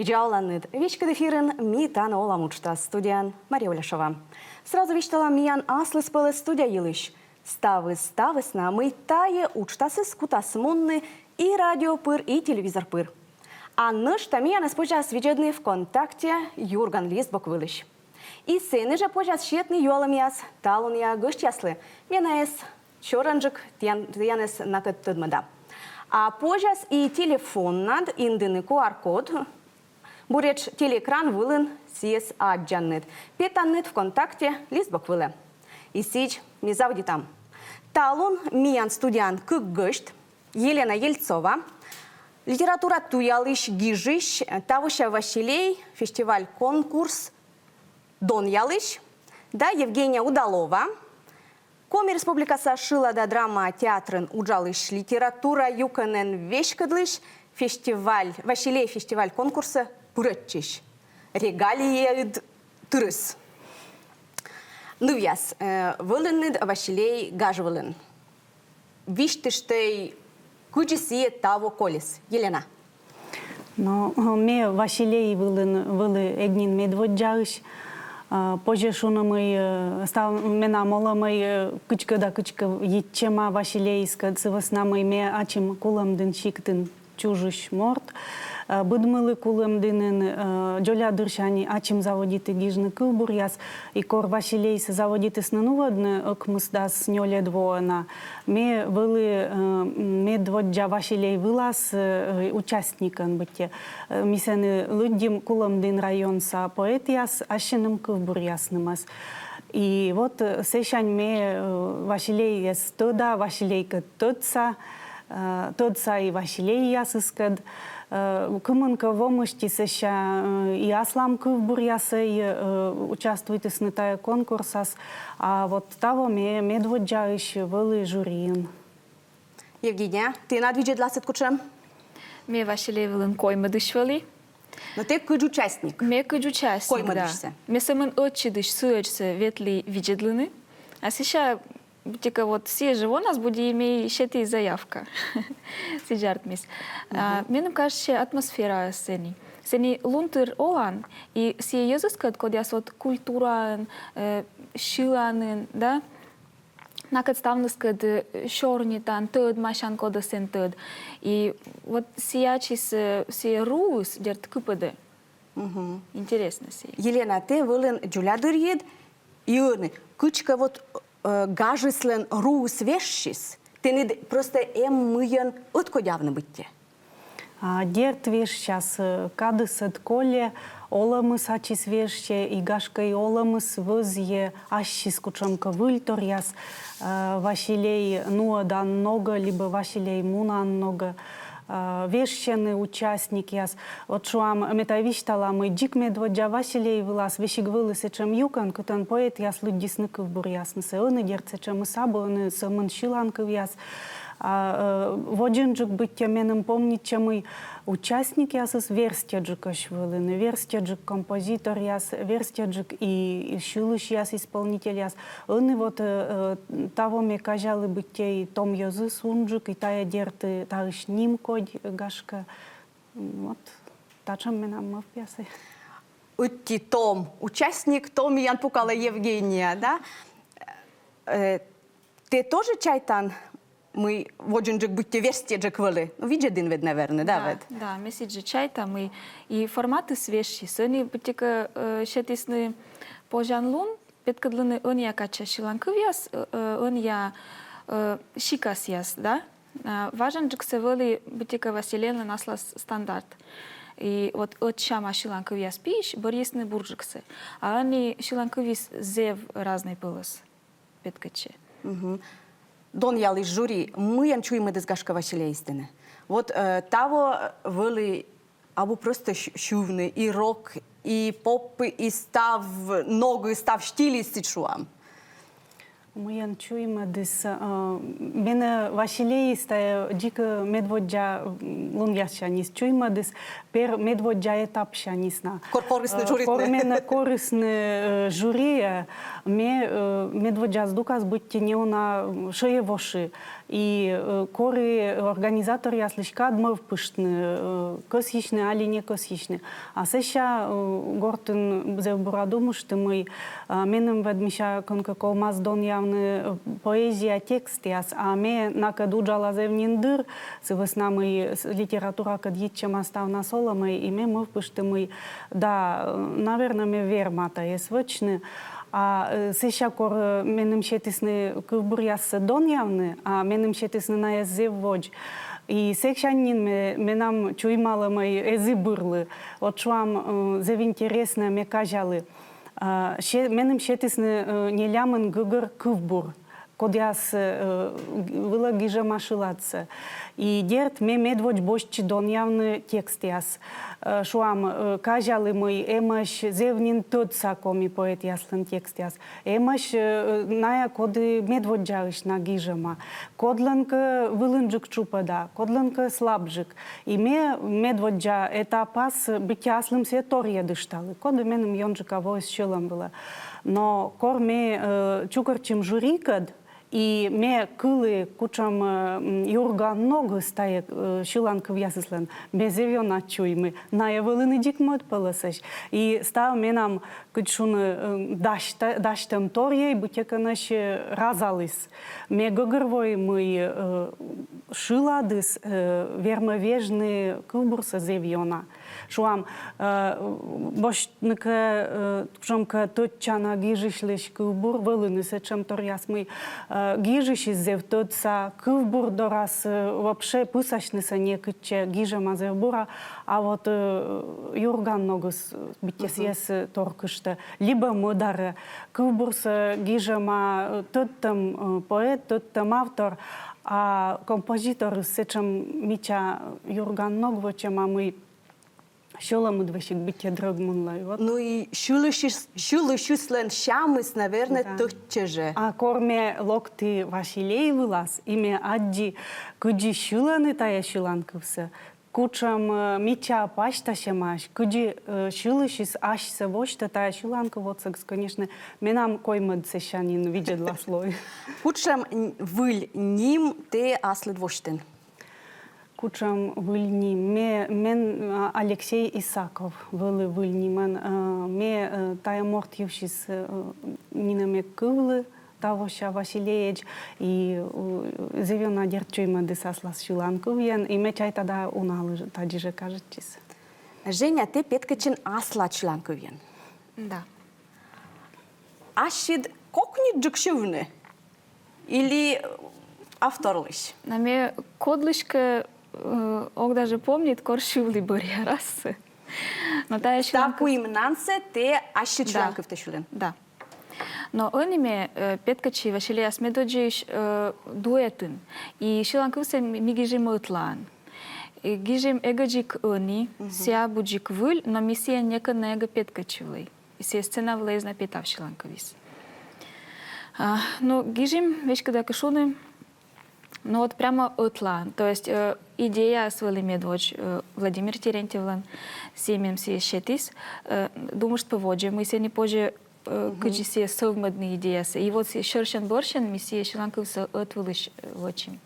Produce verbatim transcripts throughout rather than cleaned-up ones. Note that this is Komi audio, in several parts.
Видза оланныд! Веськыд эфирын «Ми тані олам» уджтас, студияын Мария Уляшова. Сразу висьтала миян аслыспӧлӧс студия йылысь. Ставыс та вӧсна, мый тайӧ уджтасыс кутас мунны и радио пыр, и телевизор пыр. А нӧшта миянӧс позяс видзӧдны ВКонтакте «Юрган» лист бок вылысь. И сэні жӧ позяс сетны юалӧмъяс талунъя гӧсьтъяслы. Ме найӧс сёрӧнджык тіян-, тіянӧс накӧд тӧдмӧда. А позяс и телефоннад индыны Q R-код, буретш телеэкран вылын сійӧс аддзанныд. Петанныд ВКонтакте лист бок вылӧ. И сідз, ми заводитам. Талун миян студияын кык гӧсьт: Елена Ельцова, литература туялысь, гижысь, тавося «Василей» фестиваль-конкурс донъялысь, да Евгения Удалова, Коми Республикаса шылада драма театрын уджалысь, литература юкӧнӧн веськӧдлысь, фестиваль, «Василей» фестиваль-конкурсӧ пырӧдчысь. Регалияыд тырыс. Нывъяс, э, вӧлінныд «Василей» гаж вылын. Висьтыштӧй, кыдзи сійӧ таво колис. Елена. Но ме «Василей» вылын вӧлі эг нин медводдзаысь. А, позьӧ шуны, мый, э, став менам олӧмӧй, э, кыдзкӧ да кыдзкӧ йитчӧма «Василейыскӧд», сы вӧсна мый ме ачым Кулӧмдін сиктын чужысь морт. Э, быдмылі Кулӧмдінын, э, дзоля дырсянь ачым заводиті гижны кывбуръяс, и кор «Василейсӧ» заводитісны нуӧдны ӧкмысдас нёльӧд воӧ на, ме вӧлі, э, м, медводдза «Василей» вылас, э, участникӧн быттьӧ. Э, ми сэні лыддим Кулӧмдін районса поэтъяс ассьыным кывбуръяснымӧс. И вот, э, сэсянь ме, э, «Василейӧс» тӧда, «Василейкӧд» тӧдса, э, тӧдса и «Василейясыскӧд». Э, кымынкӧ во мысти сэсся, э, и аслам кывбуръясӧй, э, участвуйтісны тайӧ конкурсас, а вот таво ме медводдзаысь вӧлі жюриын. Евгения, тэнад видзӧдласыд кутшӧм? Ме «Василей» вылын коймӧдысь вӧлі. Но тэ кыдз участник? Ме кыдз участник, да. Коймӧдысьсӧ. Ме сӧмын ӧтчыдысь сыӧдзсӧ ветлі видзӧдлыны. А сэсся быттьӧкӧ вот сійӧ жӧ вонас буди, и ме сеті заявка. Сідз артмис. А, меным кажитчӧ, атмосфера сэні. Сэні лун тыр олан, и сійӧ йӧзыскӧд, кодъяс вот культураын, э, сьыланын, да, накӧд ставныскӧд, э, сёрнитан, тӧдмасян, кодӧс эн тӧд. И вот сійӧ ачыс, э, сійӧ руыс, дерт, кыпӧдӧ. Интереснӧ сійӧ. Елена, тэ вӧлін дзоля дырйиыд, и ӧні кыдзкӧ вот, э, гажыслӧн руыс вежсис, тэныд просто эм мыйӧн ӧткодявны быттьӧ. А, дерт, вежсяс, э, кадыс ӧд кольӧ, олӧмыс ачыс вежсьӧ, и, гашкӧ, и олӧмыс вӧзйӧ ассьыс кутшӧмкӧ выльторъяс, э, «Василей» нуӧдан ногӧн либӧ «Василей» мунан ногӧн, э, вежсьӧны участникъяс. Вот шуам, ме тай висьтала, мый дзик медводдза «Василей» вылас весиг вӧлі сэтшӧм юкӧн, кытӧн поэтъяс лыддисны кывбуръяснысӧ. Ӧні, дерт, сэтшӧмыс абу, ӧні сӧмын сьылан кывъяс. А, э, водзынджык быттьӧ меным помнитчӧ, мый участникъясыс верстьӧджыкӧсь вӧліны, верстьӧджык композиторъяс, верстьӧджык и, и сьылысьяс, исполнительяс. Ӧні вот, э, э, таво ме казялі, быттьӧ и том йӧзыс унджык, и тайӧ, дерт, таысь нимкодь, гашкӧ. М, вот татшӧм менам мӧвпъясӧй. Ӧти том участник, то миян пукалӧ Евгения, да? Э, тэ тоже чайтан, мый водзынджык быттьӧ верстьӧджык вӧлі? Ну, видзӧдін ведь, наверно, да, да, ведь? Да, ме сідз жӧ чайта, мый и форматыс вежсис. Ӧні быттьӧкӧ, э, сетісны позянлун петкӧдлыны ӧнія кадся сьыланкывъяс, э, э, ӧнія, э, сикасъяс, да? А важӧнджыксӧ вӧлі быттьӧкӧ «Василейлӧн» аслас стандарт. И вот ӧтсяма сьыланкывъяс пиысь бӧрйисны бурджыксӧ. А ӧні сьыланкывйыс зэв разнӧй пӧлӧс петкӧдчӧ. Донъялысь жюри мыйӧн чуймӧдіс, гашкӧ, «Василейыс» тэнӧ? Вот, э, таво вӧлі абу просто сю-, сьывны, и рок, и поп, и став ногыс, став стильыс, сідз шуам. Мыйӧн чуймӧдіс, э, менӧ «Василейыс» тайӧ дзик, э, медводдза, м, лунъяссяньыс чуймӧдіс, пер медводдза этапсяньыс на. Кор корисны, э, жюритны. Кор менӧ корисны, э, жюриӧ, ме, э, медводдза здукас быттьӧ неуна, м, шӧйӧвоши. И, э, кори организаторъяслысь кад мӧвпыштны, э, кӧсйысьны али не кӧсйысьны. А сэсся, э, гортын зэв бура думышті, мый, э, меным ведь, мися, кӧнкӧ ковмас донъявны, э, поэзия текстъяс, а ме накӧд уджала зэв нин дыр, сы вӧсна мый с-, литературакӧд йитчӧма ставнас олӧмӧй, и ме мӧвпышті, мый да, э, наверно, ме верма тайӧс вӧчны. А, э, сэсся кор, э, меным сетісны кывбуръяссӧ донъявны, а меным сетісны найӧс зэв водз. И сэксянь нин ме-, менам чуймалӧмӧй эз и бырлы. Вот шуам, э, зэв интереснӧ, ме казялі. А, се-, меным сетісны, э, нелямын гӧгӧр кывбур, кодъяс, э, вылӧ гижӧма шыладсӧ. И дерт, ме медводз босьтчи донъявны текстъяс. Э, шуам, э, казялі, мый эмӧсь зэв нин тӧдса коми поэтъяслӧн текстъяс. Эмӧсь, э, найӧ, коді медводдзаысь на гижӧма. Кодлӧнкӧ вылынджык тшупӧда, кодлӧнкӧ слабджык. И ме медводдза этапас быттьӧ аслым сійӧ торйӧдышталі, коді меным ёнджыка воис сьӧлӧм вылӧ. Но кор ме, э, чукӧртчим жюрикӧд, и ме кылі, кутшӧм, э, м, юрган ногыс тайӧ, э, сьыланкывъясыслӧн, ме зэв ёна чуйми. Найӧ вӧліны дзик мӧд пӧлӧсӧсь. И став менам, кыдз шуны, э, дасьтӧ-, дасьтӧм торйӧй быттьӧкӧ нӧсь, э, разаліс. Ме гӧгӧрвои, мый, э, шыладыс, э, вермӧ вежны кывбурсӧ зэв ёна. Шуам, э, босьтны кӧ, э, кутшӧмкӧ тӧдчана гижысьлысь кывбур, вӧліны сэтшӧм торъяс, мый, э, гижысьыс зэв тӧдса, кывбур дорас, э, вообще пысасьнысӧ некытчӧ, гижӧма зэв бура, а вот, э, юрган ногыс, э, быттьӧ сійӧс, э, торкыштӧ. Либӧ мӧдарӧ, кывбурсӧ гижӧма, э, тӧдтӧм, э, поэт, тӧдтӧм автор, а композиторыс сэтшӧм мича юрган ног вӧчӧма, мый сьӧлӧмыд весиг быттьӧ дрӧгмунлӧ, вот. Ну и сьылысьыс-, сьылысьыслӧн сямыс, наверное, тӧдчӧ жӧ. А кор ме локті «Василей» вылас, и ме аддзи, кыдзи сьылӧны тайӧ сьыланкывсӧ, кутшӧм, э, мича пасьтасьӧмаӧсь, кыдзи, э, сьылысьыс асьсӧ восьтӧ тайӧ сьыланкыв отсӧгӧн, конечно, менам коймӧд сэсся нин видзӧдлас лои. Кутшӧм н-, выль ним тэ аслыд восьтін? Кутшӧм выль ним? Ме-, мен, а, Алексей Исаков вӧлі выль нимӧн. Э, ме, э, тайӧ морт йывсьыс, э, нинӧм эг кывлы тавося «Василейӧдз», и, э, зэв ёна, дерт, чуймӧдіс аслас сьыланкывйӧн, и ме чайта да, уналы тадзи жӧ кажитчис. Женя, тэ петкӧдчин аслад сьыланкывйӧн. Да. Ассьыд кокниджык сьывны? Или авторлысь? Но ме кодлыськӧ, э, ог даже помнит, кор сьывлі бӧръя раз. Но тайӧ сьыланкыв... Та пуимнансӧ тэ ассьыд сьыланкывтӧ сьылін. Да. Но ӧні ме, э, петкӧдчи «Василейяс» медводдзаысь, э, дуэтын. И сьыланкывсӧ ми, ми гижим ӧтлаын. И гижим эгӧ дзик ӧні, сійӧ абу дзик выль, но ми сійӧн некӧн на эгӧ петкӧдчывлӧй. И сійӧ сцена вылӧ эз на петав сьыланкывйыс. А, ну, гижим, веськыда кӧ шуны, ну вот прямо ӧтлаын. То есть, э, идеяыс вӧлі медводз, э, Владимир Терентьевлӧн, сійӧ меным сійӧс сетіс, э, думышт пӧ водзӧ, мый сэні позьӧ, э, кыдзи сійӧс сӧвмӧдны идеясӧ. И вот сійӧ сьӧрсьӧн-бӧрсьӧн ми сійӧ сьыланкывсӧ ӧтвылысь, э, вӧчим.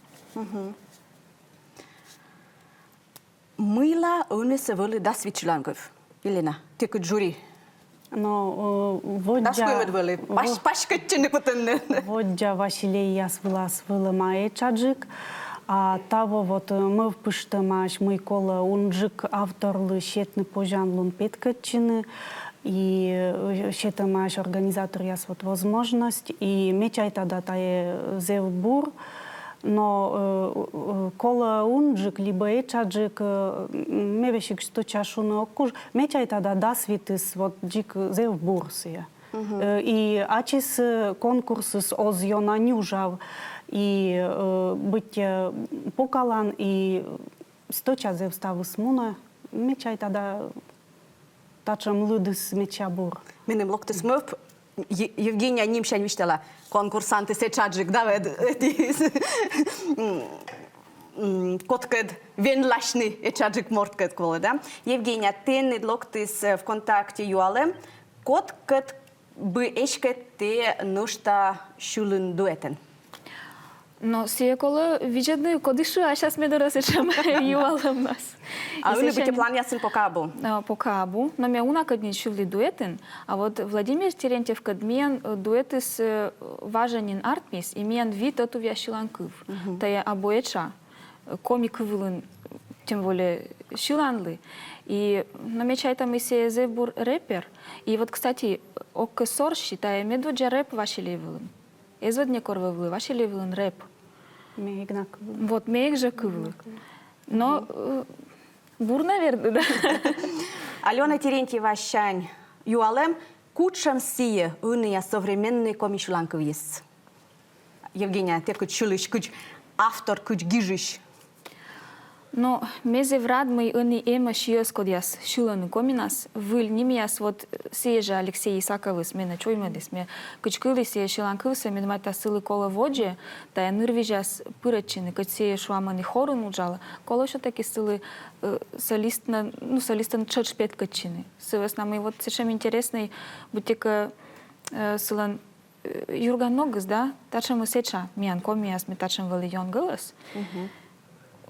Мыйла ӧнісӧ вӧлі дас вит сьыланкыв? Елена, тэ кыдз жюри. Но, э, воддза... Дас куимӧд вӧлі. Пась-, паськӧдчыны кутӧны. Воддза «Василейяс» вылас вӧлӧма этшаджык. А таво вот, э, мӧвпыштӧмаӧсь, мый колӧ унджык авторлы сетны позянлун петкӧдчыны. И, э, сетӧмаӧсь организаторъяс вот возможность. И ме чайта да, тайӧ зэв бур. Но, э, э, колӧ унджык либӧ этшаджык, э, м, ме весиг стӧча шуны ог куж. Ме чайта да, дас витыс вот дзик зэв бур сійӧ. Э, и ачыс, э, конкурсыс оз ёна нюжав, и, э, быттьӧ пукалан, и стӧча зэв ставыс мунӧ. Ме чайта да, татшӧм лыдыс медся бур. Меным локтіс мӧвп Е- Евгения нимсянь висьтала, конкурсантъяс этшаджык, да, эд- эти, м, м, кодкӧд венласьны этшаджык морткӧд колӧ, да. Евгения, тэныд локтіс, э, ВКонтакте юалӧм, кодкӧд бы эськӧ тэ нӧшта сьылін дуэтӧн. Но сійӧ колӧ видзӧдны, коді шыас час ме дорас этшӧм юалӧмас. А ӧні быттьӧ планъясын пока абу? А, пока абу. Но ме уна кӧ нин сьылі дуэтын, а вот Владимир Терентьевкӧд миян, э, дуэтыс, э, важӧн нин артмис, и миян вит ӧтувъя сьыланкыв. Тайӧ абу этша, э, коми кыв вылын, тем более сьыланлы. И, но ме чайта, мый сійӧ зэв бур рэпер. И вот, кстати, ог кӧ сорсьы, тайӧ медводдза рэп «Василей» вылын. Эз ӧд некор вӧвлы «Василей» вылын рэп. Ме эг на кывлы. Вот, ме эг жӧ кывлы. Но, э, бур, наверно, да. Алёна Терентьевасянь юалӧм, кутшӧм сійӧ ӧнія современнӧй коми сьыланкывйыс? Евгения, тэ кыдз сьылысь, кыдз автор, кыдз гижысь. Но ме зэв рад, мый ӧні эмӧсь йӧз, кодъяс сьылӧны комиӧн. Выль нимъяс, вот, э, сійӧ жӧ Алексей Исаковыс менӧ чуймӧдіс, ме кыдз кылі сійӧ сьыланкывсӧ, ме думайта, сылы колӧ водзӧ, тайӧ нырвизяс пырӧдчыны, кӧть сійӧ, шуам, ӧні хорын уджалӧ, колӧ всё-таки сылы, э, солистӧн, ну, солистӧн тшӧтш петкӧдчыны. Сы вӧсна мый вот сэтшӧм интереснӧй, быттьӧкӧ, э, сылӧн э, юрган ногыс, да, татшӧмыс этша, миян комияс, мед татшӧм вӧлі ён гӧлӧс.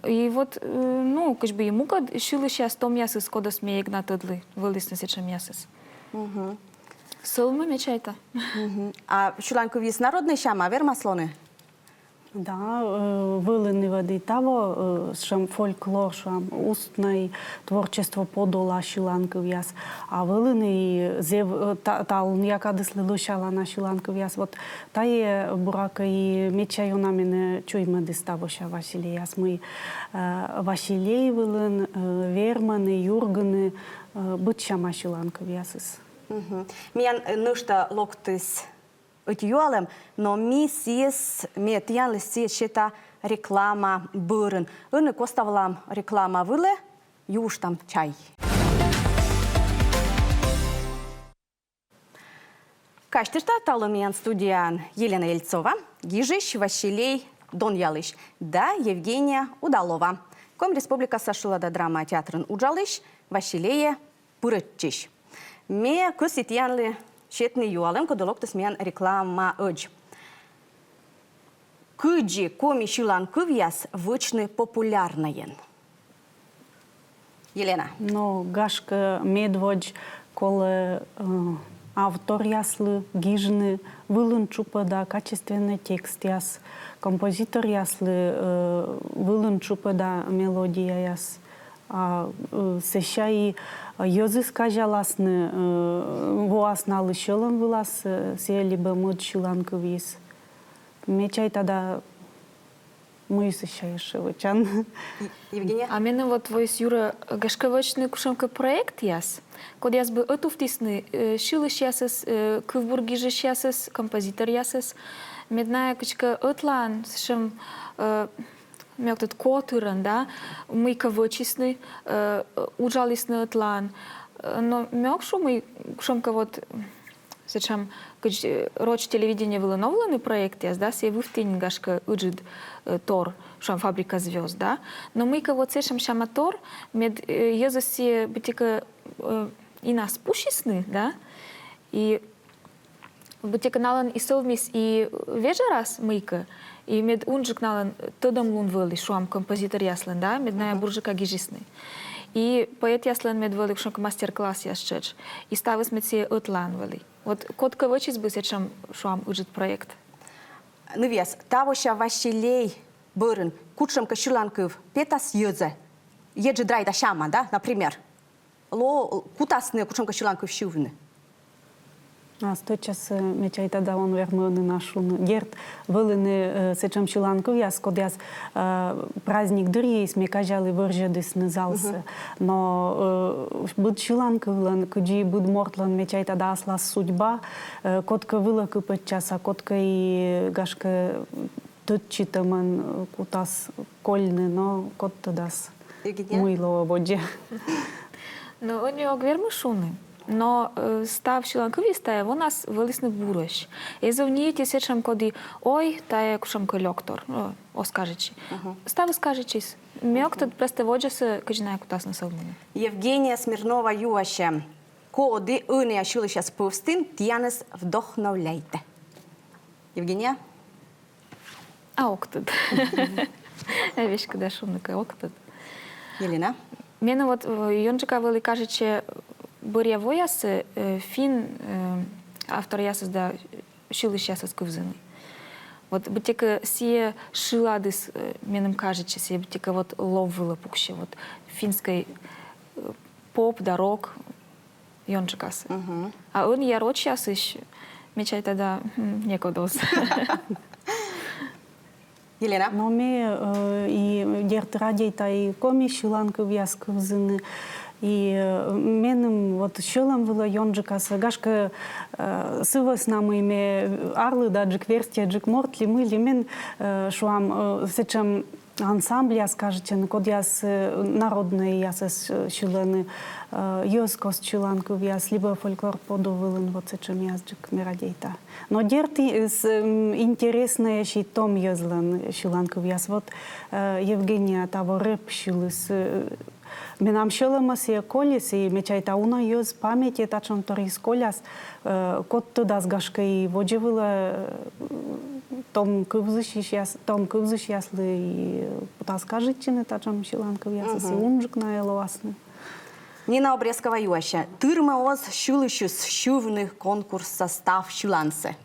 И вот, э, ну, кыдз бы и мукӧд сьылысьяс, томъясыс, кодӧс ме эг на тӧдлы, вӧлісны сэтшӧмъясыс. Сӧвмӧ, ме чайта. А сьыланкывйыс народнӧй сяма вермас лоны? Да, э, вӧліны ведь и таво, э, сэтшӧм фольклор, шуам, устнӧй творчество подула сьыланкывъяс. А вӧліны и зэв, э, та-, талунъя кадыслы лӧсялана сьыланкывъяс. Вот тайӧ, буракӧ, и медся ёна менӧ чуймӧдіс тавося «Василейяс», мый, э, «Василей» вылын, э, вермӧны юргыны, э, быдсяма сьыланкывъясыс. Миян, э, нӧшта локтіс ӧти юалӧм, но ми сійӧс, ме тіянлы сійӧс сета реклама бӧрын. Ӧні коставлам реклама вылӧ, юыштам чай. Казьтышта, талун миян студияын Елена Ельцова, гижысь, «Василей» донъялысь, да Евгения Удалова, Коми Республикаса шылада драма театрын уджалысь, «Василейӧ» пырӧдчысь. Ме кӧсйи тіянлы сетны юалӧм, коді локтіс миян реклама ӧдз. Кыдзи коми сьыланкывъяс вӧчны популярнӧйӧн? Елена. Но, гашкӧ, медводз колӧ, э, авторъяслы гижны вылын тшупӧда качественнӧй текстъяс, композиторъяслы, э, вылын тшупӧда мелодияяс. А, э, сэсся и, э, йӧзыс казяласны, э, воас налы сьӧлӧм вылас, э, сійӧ либӧ мӧд сьыланкывйыс. Ме чайта да, мыйыс сэсся ещӧ вӧчан. Евгения? А меным вот воис юрӧ, гашкӧ, вӧчны кутшӧмкӧ проектъяс, кодъяс бы ӧтувтісны, э, сьылысьясӧс, э, кывбур гижысьясӧс, композиторъясӧс. Мед найӧ кыдзкӧ ӧтлаын, сэтшӧм, э, ме ог тӧд, котырӧн, да, мыйкӧ вӧчисны, э, уджалісны ӧтлаын. Э, но ме ог шу, мый кутшӧмкӧ вот сэтшӧм, кыдз, э, роч телевидение вылын овлӧны проектъяс, да, сійӧ вывті нин, гашкӧ, ыджыд, э, тор, шуам, «Фабрика звёзд», да. Но мыйкӧ вот сэтшӧм сяма тор, мед, э, йӧзыс сійӧ быттьӧкӧ, э, инас пусисны, да, и быттьӧкӧ налӧн и сӧвмис и вежӧрас мыйкӧ, и мед унджык налӧн тӧдӧмлун вӧлі, шуам, композиторъяслӧн, да, мед найӧ бурджыка гижисны. И поэтъяслӧн мед вӧлі кутшӧмкӧ мастер-классъяс тшӧтш. И ставыс мед сійӧ ӧтлаын вӧлі. Вот кодкӧ вӧчис бы сэтшӧм, шуам, ыджыд проект. Нывъяс, тавося «Василей» бӧрын кутшӧмкӧ сьыланкыв петас йӧзӧ? Еджыд райда сяма, да, например? Ло-, кутасны кутшӧмкӧ сьыланкыв сьывны. А стӧчасӧ, ме чайта да, он вермы ӧні на шуны. Дерт, вӧліны, э, сэтшӧм сьыланкывъяс, кодъяс, э, праздник дырйиыс, ме казялі, вӧрзьӧдісны залсӧ. Но, э, быд сьыланкывлӧн, кыдзи быд мортлӧн, ме чайта да, аслас судьба, э, кодкӧ вылӧ кыпӧдчас, а кодкӧ и, гашкӧ, тӧдчытӧмӧн, э, кутас кольны, но код тӧдас, мый лоӧ водзӧ. Но ӧні ог вермы шуны. Но э, став сьыланкывйыс тайӧ вонас вӧлісны бурӧсь. Эз вӧв ни ӧти сэтшӧм, коді: ой, тайӧ кутшӧмкӧ лёктор, э, оз кажитчы. Ставыс кажитчис. Ме ог тӧд, просто водзӧсӧ кыдзи найӧ кутасны сӧвмыны. Евгения Смирнова юасьӧ: коді ӧнія сьылысьяс пӧвстын тіянӧс вдохновляйтӧ? Евгения? А ог тӧд. Веськыда шуны кӧ, ог тӧд. Елена? Меным вот э, ёнджыка вӧлі кажитчӧ бӧръя воясӧ э, финн э, авторъясӧс да сьылысьясӧс кывзыны. Вот быттьӧкӧ сійӧ шыладыс э, меным кажитчӧ, сійӧ быттьӧкӧ вот лов вылӧ пуксьӧ, вот финскӧй э, поп да рок ёнджыкасӧ. А ӧнія рочьясысь, ме чайта да, м, некод оз. Елена? Но ме э, и дерт радейта и коми сьыланкывъяс кывзыны. И э, меным вот сьӧлӧм вылӧ ёнджыкасӧ, гашкӧ э, сы вӧсна, мый ме арлыдаджык, верстьӧджык морт ли мый ли, мен э, шуам э, сэтшӧм ансамбльяс кажитчӧны, кодъяс э, народнӧйясӧс э, сьылӧны, э, йӧзкост сьыланкывъяс либӧ фольклор подув вылын, вот сэтшӧмъясджык ме радейта. Но дерт и, э, с- м, интереснӧйӧсь и том йӧзлӧн сьыланкывъяс. Вот э, Евгения таво рэп сьыліс. Э, менам сьӧлӧмӧ сійӧ колис, и ме чайта, уна йӧз паметьӧ татшӧм торйыс коляс, э, код тӧдас, гашкӧ и водзӧ вылӧ э, том кывзысьяс, том кывзысьяслы и кутас кажитчыны татшӧм сьыланкывъясыс, и унджык найӧ лоасны. Нина Обрезкова юасьӧ: тырмӧ оз сьылысьыс сьывны конкурсса став сьылансӧ?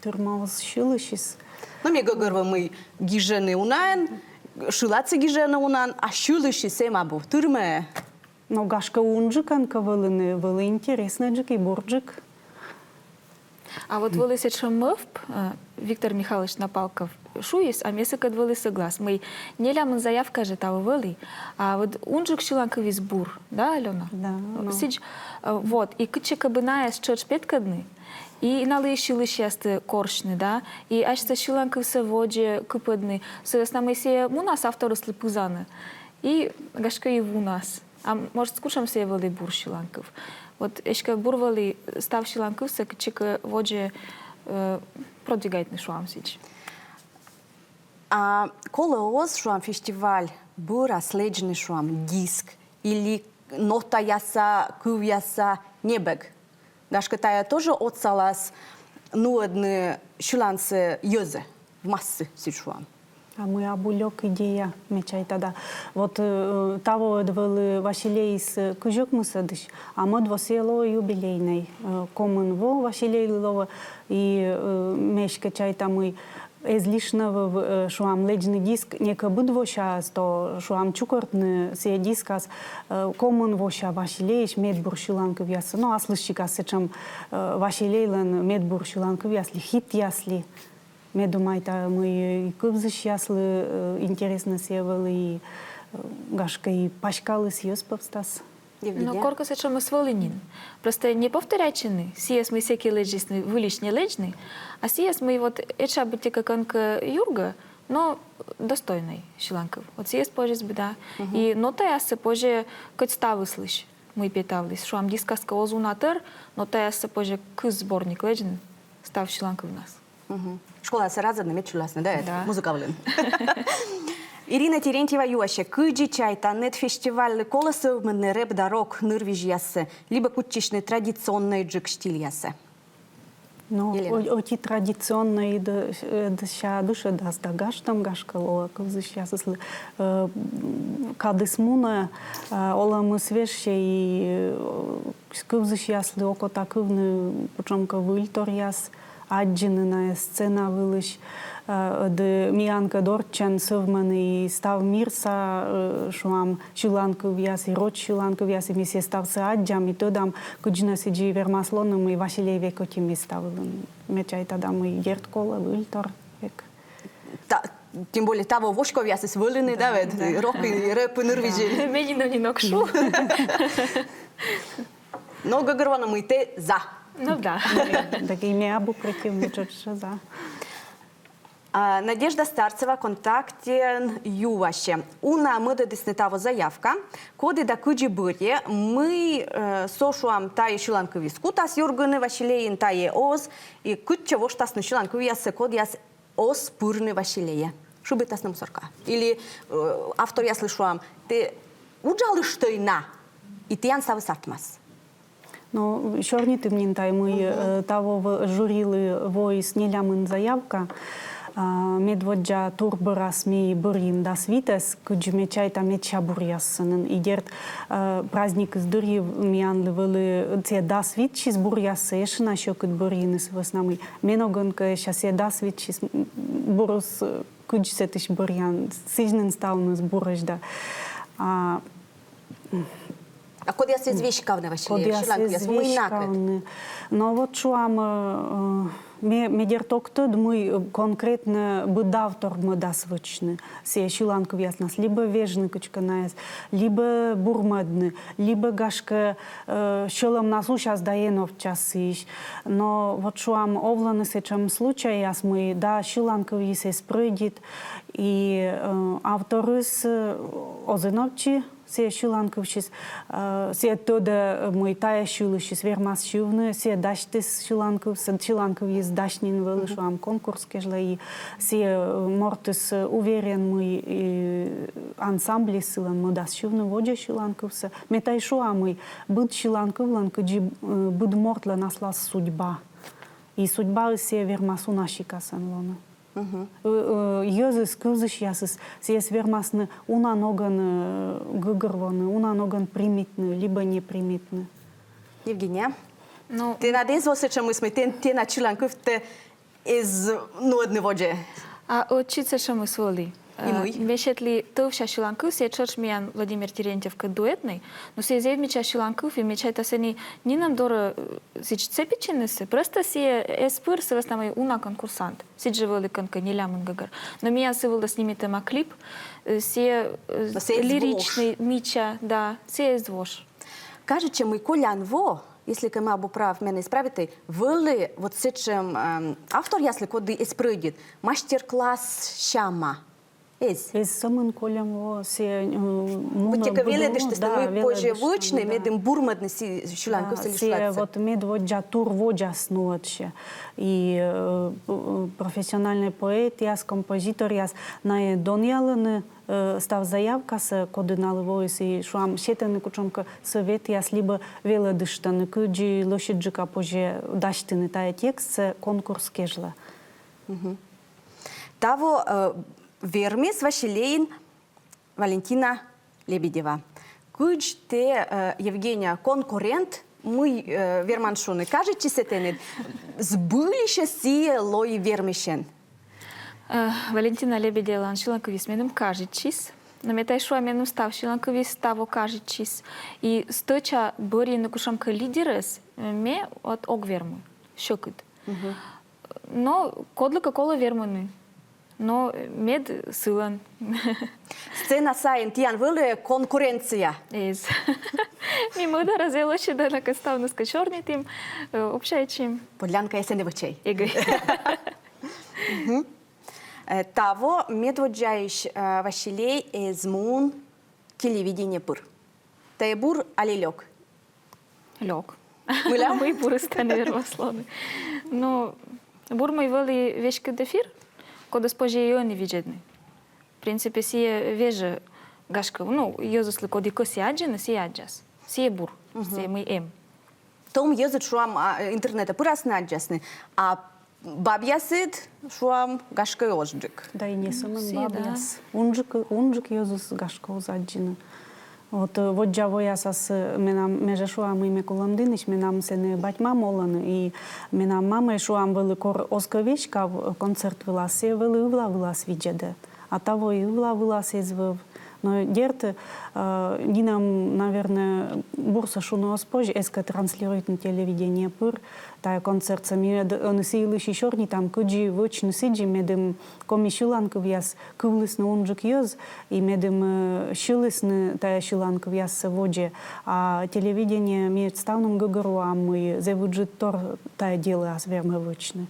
Тырмӧ оз сьылысьыс. Но ме гӧгӧрвои, мый гижӧны унаӧн, шыладсӧ гижӧны унаӧн, а сьылысьыс эм абу. Тырмӧ. Но гашкӧ унджыкӧн кӧ вӧліны, вӧлі интереснӧджык и бурджык. А вот вӧлі сэтшӧм мӧвп, э, Виктор Михайлович Напалков шуис, а ме сыкӧд вӧлі сӧглас, мый нелямын заявка жӧ таво вӧлі, а вот унджык сьыланкывйыс бур, да, Алёна? Да. Сідз, э, вот, и кытчӧкӧ бы найӧс тшӧтш петкӧдны, и налы сьылысьястӧ корсьны, да, и асьсӧ сьыланкывсӧ водзӧ кыпӧдны, сы вӧсна мый сійӧ мунас авторыслы пызанӧ, и гашкӧ и вунас. А может, кутшӧм сійӧ вӧлі бур сьыланкыв. Вот эськӧ бур вӧлі став сьыланкывсӧ кытчӧкӧ водзӧ э, продвигайтны, шуам, сідз. А колӧ оз, шуам, фестиваль бӧрас лэдзны, шуам, диск или нотаяса, кывъяса небӧг? Гашкӧ, тайӧ тоже отсалас нуӧдны сьылансӧ йӧзӧ, в массы, сідз шуам. А мый абу лёк идея, ме чайта да. Вот э, таво ӧд вӧлі «Василейыс» э, кызь ӧкмысӧдысь, а мӧд во сійӧ лоӧ юбилейнӧй. Э, комын во «Василейлы» лоӧ, и э, ме эськӧ чайта, мый эз лишнӧй вӧв, э, шуам, лэдзны диск некӧ быд восяас, то, шуам, чукӧртны сійӧ дискас э, комын вося «Василейысь» медбур сьыланкывъяссӧ. Но аслыссикас сэтшӧм э, «Василейлӧн» медбур сьыланкывъяс ли, хитъяс ли. Ме думайта, мый и кывзысьяслы э, интереснӧ сійӧ вӧлі, и э, гашкӧ и паськаліс йӧз пӧвстас. Но коркӧ сэтшӧмыс вӧлі нин. Просто не повторяйтчыны сійӧс, мый сэки лэдзисны, выльысь не лэдзны, а сійӧс, мый вот этша быттьӧкӧ кӧнкӧ юргӧ, но достойнӧй сьыланкыв. Вот сійӧс позис бы да. И нотаяссӧ позьӧ кӧть ставыслысь, мый петавліс. Шуам, дискас кӧ оз уна тӧр, нотаяссӧ позьӧ кыз сборник лэдзны став сьыланкывнас. Школаясӧ разӧдны, мед сьыласны, да, эд, музыка вылын. Ирина Терентьева юасьӧ: кыдзи чайтанныд, фестивальлы колӧ сӧвмыны рэп да рок нырвизьяссӧ, либӧ кутчысьны традиционнӧйджык стильясӧ? Но ӧти традиционнӧй ӧд сэсся дышӧдас да гажтӧм, гашкӧ, лоӧ кывзысьясыслы. Э, кадыс мунӧ, э, олӧмыс вежсьӧ, и э, кывзысьяслы окота кывны кутшӧмкӧ выльторъяс, аддзыны найӧс сцена вылысь. Э, ӧд миянкӧд орччӧн сӧвмӧны и став мирса, э, шуам, сьыланкывъяс, и роч сьыланкывъяс, и ми сійӧс ставсӧ аддзам и тӧдам, кыдзи нӧ сідзи вермас лоны, мый «Василей» век ӧти места вылын. Ме чайта да, мый дерт колӧ выльтор век. Та-, тем более таво воськовъясыс вӧліны, да, эд, рок и рэп нырвизьын. Ме нинӧм нин ог шу. Но гӧгӧрвоана, мый тэ за. Ну да. Так и ме абу против, ме тшӧтш за. А, Надежда Старцева контактын юасьӧ: уна мӧдӧдісны таво заявка, коді да кыдзи бӧрйӧ, мый, э, со, шуам, тайӧ сьыланкывйыс кутас юргыны «Василейын», тайӧ оз, и кытчӧ воштасны сьыланкывъяссӧ, кодъяс оз пырны «Василейӧ». Шыбитасны мусоркаӧ. Или, э, авторъяслы шуам: «Тэ уджалыштӧй на, и тіян ставыс артмас». Но сёрнитім нин тай, мый, э, таво в-, жюрилы воис нелямын заявка. А, медводдза тур бӧрас ми бӧрйим дас витӧс, кыдз ме чайта, медся буръяссӧ нин. И дерт, э, праздникыс дырйи миянлы вӧлі сійӧ дас витсьыс буръяссӧ, ещӧ на сьӧкыд бӧрйыны сы вӧсна, мый ме ногӧн кӧ, сэсся сійӧ дас витсьыс, м, бурыс, э, кыдз сэтысь бӧръян, сідз нин ставныс бурӧсь да. А, А кодъяс эз веськавны, Василей, кодъяс эз сьыланкывъяс, мый накӧд? Веськавны. Но вот шуам, э, ме, ме дерт ог тӧд, мый, э, конкретно быд автор мӧдас вӧчны сійӧ сьыланкывъяснас, либӧ вежны кыдзкӧ найӧс, либӧ бурмӧдны, либӧ, гашкӧ, э, сьӧлӧмнас усяс да эновтчас сыысь. Но вот шуам, овлӧны сэтшӧм случайяс, мый да сьыланкывйыс эз прӧйдит, и, э, авторыс, э, оз эновтчы сійӧ сьыланкывсьыс, э, сійӧ тӧдӧ, мый тайӧ сьылысьыс вермас сьывны, сійӧ дасьтіс сьыланкывсӧ, сьыланкывйыс дась нин вӧлі, шуам, конкурс кежлӧ, и сійӧ, э, мортыс, э, уверен, мый, э, ансамбльыс сылӧн мӧдас сьывны водзӧ сьыланкывсӧ. Ме тай шуа, мый быд сьыланкывлӧн, кыдзи, э, быд мортлӧн, аслас судьба. И судьбаыс сійӧ вермас уна сикасӧн лоны. Мгм. Э, э, йӧзыс, кывзысьясыс, сійӧс вермасны уна ногӧн, э, гӧгӧрвоны, уна ногӧн примитны либӧ не примитны. Евгения? Ну, тэнад эз во сэтшӧмыс, мый тэн-, тэнад сьыланкыв тэ эз нуӧдны водзӧ. А ӧтчыд сэтшӧмыс вӧлі. И мый? Э, ме сетлі тӧвся сьыланкыв, сійӧ тшӧтш миян Владимир Терентьевкӧд дуэтнӧй, но сійӧ зэв мича сьыланкыв, и ме чайта, сэні нинӧм дорӧ, э, сідз цепитчынысӧ, просто сійӧ эз пыр, сы вӧсна мый уна конкурсант. Сідз жӧ вӧлі кӧнкӧ нелямын гӧгӧр. Но миян сы вылӧ снимитӧма клип, э, сійӧ, э, но сійӧ эз вош. Лиричнӧй, мича, да, сійӧ эз вош. Кажитчӧ, мый колян во, если кӧ ме абу прав, менӧ исправитӧй, вӧлі вот сэтшӧм, эм, авторъяслы, коді эз прӧйдит мастер-класс сяма. Эз. Эз сӧмын кольӧм во, сійӧ, э, мунӧ быттьӧкӧ велӧдыштісны, да, мый позьӧ велӧдыштӧм, вӧчны, да, медым бурмӧдны сійӧ сьыланкывсӧ, да, сійӧ лишылатсӧ. Вот медводдза тур водзас нуӧдсьӧ. И, э, п-, профессиональнӧй поэтъяс, композиторъяс, найӧ донъялӧны, э, став заявкасӧ, коді налы воис, и, шуам, сетӧны кутшӧмкӧ сӧветъяс либӧ велӧдыштӧны, кыдзи лӧсьыдджыка позьӧ дасьтыны тайӧ текстсӧ конкурс кежлӧ. Мгм. Таво, э, вермис «Василейын» Валентина Лебедева. Кыдз тэ, э, Евгения, конкурент, мый, э, верман шуны, кажитчис-ӧ тэныд, збыльысь-ӧ сійӧ лои вермысьӧн? Э, Валентина Лебедевалӧн сьыланкывйыс меным кажитчис. Но ме тай шуа, меным став сьыланкывйыс таво кажитчис. И стӧча бӧрйыны кутшӧмкӧ лидерӧс, э, ме вот ог вермы. Сьӧкыд. Мгм. Но кодлыкӧ колӧ вермыны. Но мед сылӧн. Сцена сайын тіян вӧлі конкуренция? Эз. Ми мӧдарӧ зэв лӧсьыда накӧд ставныскӧд сёрнитім, э, общайтчим. Подлянкаяс эн вӧчӧй. Эгӧй. Мгм. Э, таво медводдзаысь, э, «Василей» эз мун телевидение пыр. Тайӧ бур али лёк? Лёк. Мыйла? Мый бурыс тані вермас лоны? Ну, бур, мый вӧлі веськыд эфир, кодӧс позьӧ и ӧні видзӧдны. В принципе, сійӧ вежӧ, гашкӧ, ну, йӧзыслы, коді кӧсйӧ аддзыны, сійӧ аддзас. Сійӧ бур, сійӧ мый эм. Том йӧзыд, шуам, а, интернетӧ пырасны, аддзасны, а бабъясыд, шуам, гашкӧ, озджык. Да и не сӧмын бабъяс. Унджык, унджык йӧзыс, гашкӧ, оз аддзыны. Вот, э, воддза воясас, э, менам, ме жӧ шуа, мый ме Кулӧмдінысь, менам сэні бать-мам олӧны, и менам мамӧй, шуам, вӧлі, кор оз кӧ веськав, э, концерт вылас, сійӧ вӧлі ывла вылас видзӧдӧ. А таво и ывла вылас эз вӧв. Но дерт, э, нинӧм, наверно, бурсӧ шуны оз позь, эз кӧ транслируйтны телевидение пыр тайӧ концертсӧ. Ми ӧд ӧні сы йылысь и сёрнитам, кыдзи вӧчны сідзи, медым коми сьыланкывъяс кывлісны унджык йӧз, и медым, э, сьылісны тайӧ сьыланкывъяссӧ водзӧ. А телевидение, ми ставным гӧгӧрвоам, мый зэв ыджыд тор тайӧ делӧас вермӧ вӧчны.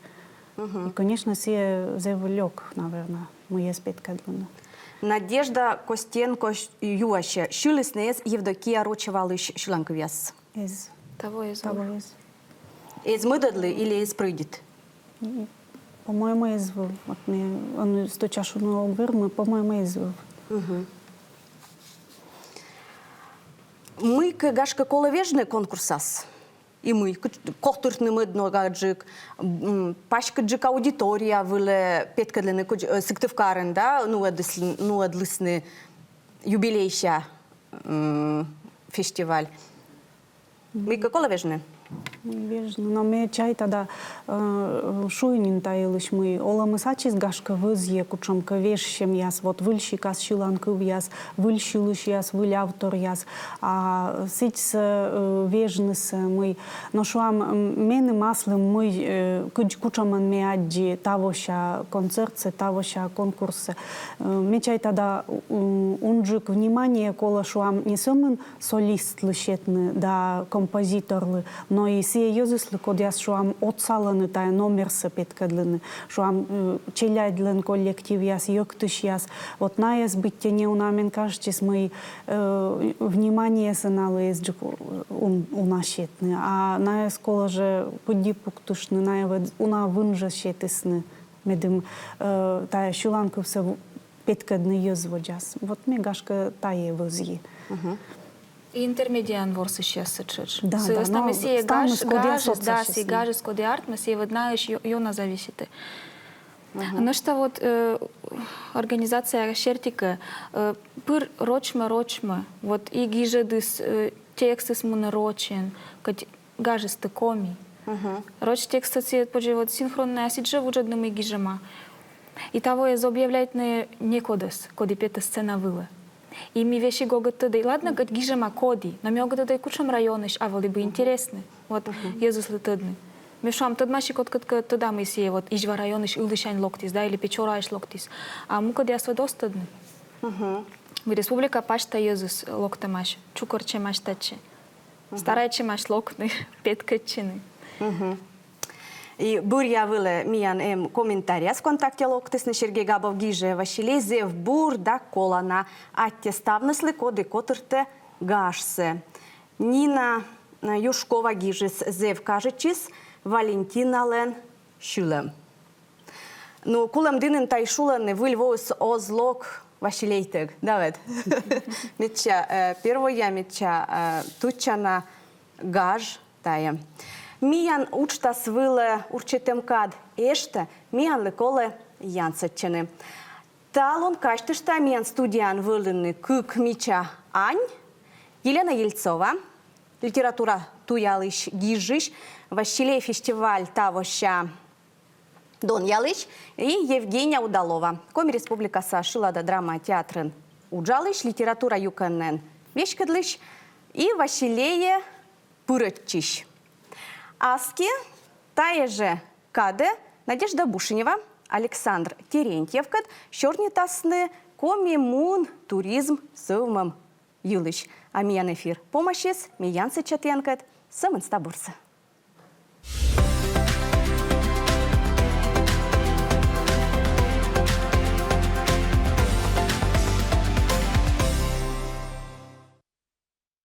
И, конечно, сійӧ зэв лёк, наверно, мыйӧс петкӧдлыны. Надежда Костенко юасьӧ: сьылісны эз Евдокия Рочевалысь сьыланкывъяс? Эз. Таво эз. Таво эз. Эз мӧдӧдлы или эз прӧйдит? По-моему, эз вӧв. Вот ме ӧні стӧча шуны ог вермы, по-моему, эз вӧв. Мыйкӧ, гашкӧ, колӧ вежны конкурсас? И мый, котыртны мӧд ногаджык, паськыдджык аудитория вылӧ петкӧдлыны, кыдз Сыктывкарын да нуӧдлісны юбилейся фестиваль. Мыйкӧ колӧ вежны? Вежны. Но ме чайта да, шуи нин та йылысь, мый олӧмыс ачыс, гашкӧ, вӧзйӧ кутшӧмкӧ вежсьӧмъяс, вот выль сикас сьыланкывъяс, выль сьылысьяс, выль авторъяс. А сідзсӧ вежнысӧ, мый, но шуам, меным аслым, мый, кыдз, кутшӧмӧн ме аддзи тавося концертсӧ, тавося конкурссӧ. Ме чайта да, унджык внимание колӧ, шуам, не сӧмын солистлы сетны да композиторлы, но и сійӧ йӧзыслы, кодъяс, шуам, отсалӧны тайӧ номерсӧ петкӧдлыны, шуам, челядьлӧн коллективъяс, йӧктысьяс. Вот найӧс быттьӧ неуна, мен кажитчис, мый вниманиесӧ налы эзджык уна сетны, а найӧс колӧ жӧ пыдди пуктыштны, найӧс уна вын жӧ сетісны, медым тайӧ сьыланкывсӧ петкӧдны йӧз водзас. Вот ме, гашкӧ, тайӧ вӧзйи. И интермедияын ворсысьяссӧ тшӧтш. Да, да, но сійӧ гаж, ставныс, кодъяс гаж, да, отсасисны. Сійӧ гажыс, кодъяс артмӧ, сійӧ вӧд найӧс ёна зависитӧ. Нӧшта вот организация серти кӧ, пыр рочмӧ, рочмӧ. Вот и гижӧдыс, текстыс мунӧ рочӧн, кӧть гажыс тай коми. Роч текстсӧ сійӧ позьӧ вот синхроннӧя сідзжӧ вуджӧдны, мый гижӧма. И таво эз объявляйтны некодӧс, коді петӧ сцена вылӧ. И ми весиг ог тӧдӧй, ладнӧ, кӧть гижӧма коді, но ми ог тӧдӧй, кутшӧм районысь, а вӧлі бы интереснӧ. Вот йӧзыслы тӧдны. Ми, шуам, тӧдмасим кодкӧд, кӧ тӧда, мый сійӧ вот Изьва районысь ылысянь локтіс, да, или Печораысь локтіс. А мукӧдъяс вӧд оз тӧдны. Мый республика пасьта йӧзыс локтӧмаӧсь, чукӧртчӧмаӧсь татчӧ. Старайтчӧмаӧсь локны, петкӧдчыны. И бӧръя вылӧ миян эм комментарийяс. ВКонтакте локтісны. Сергей Габов гижӧ: Василей зэв бур да колана. Аттьӧ ставныслы, коді котыртӧ гажсӧ. Нина Юшкова гижис: зэв кажитчис Валентиналӧн сьылӧм. Ну, Кулӧмдінын тай шулӧны: выль воыс оз лок Василейтӧг, да вед? Медся, э, первойя, медся, э, тӧдчана гаж тайӧ. Миян уджтас вылӧ урчитӧм кад эштӧ, миянлы колӧ янсӧдчыны. Талун казьтышта, миян студияын вӧліны кык мича ань: Елена Ельцова, литература туялысь, гижысь, «Василей» фестиваль тавося донъялысь, и Евгения Удалова, Коми Республикаса шылада драма театрын уджалысь, литература юкӧнӧн веськӧдлысь и «Василейӧ» пырӧдчысь. Аски тайӧ жӧ кадӧ Надежда Бушенева Александр Терентьевкӧд сёрнитасны Коми муын туризм сӧвмӧм йылысь. А миян эфир помасис, ми янсӧдчам тіянкӧд сӧмын став бурсӧ.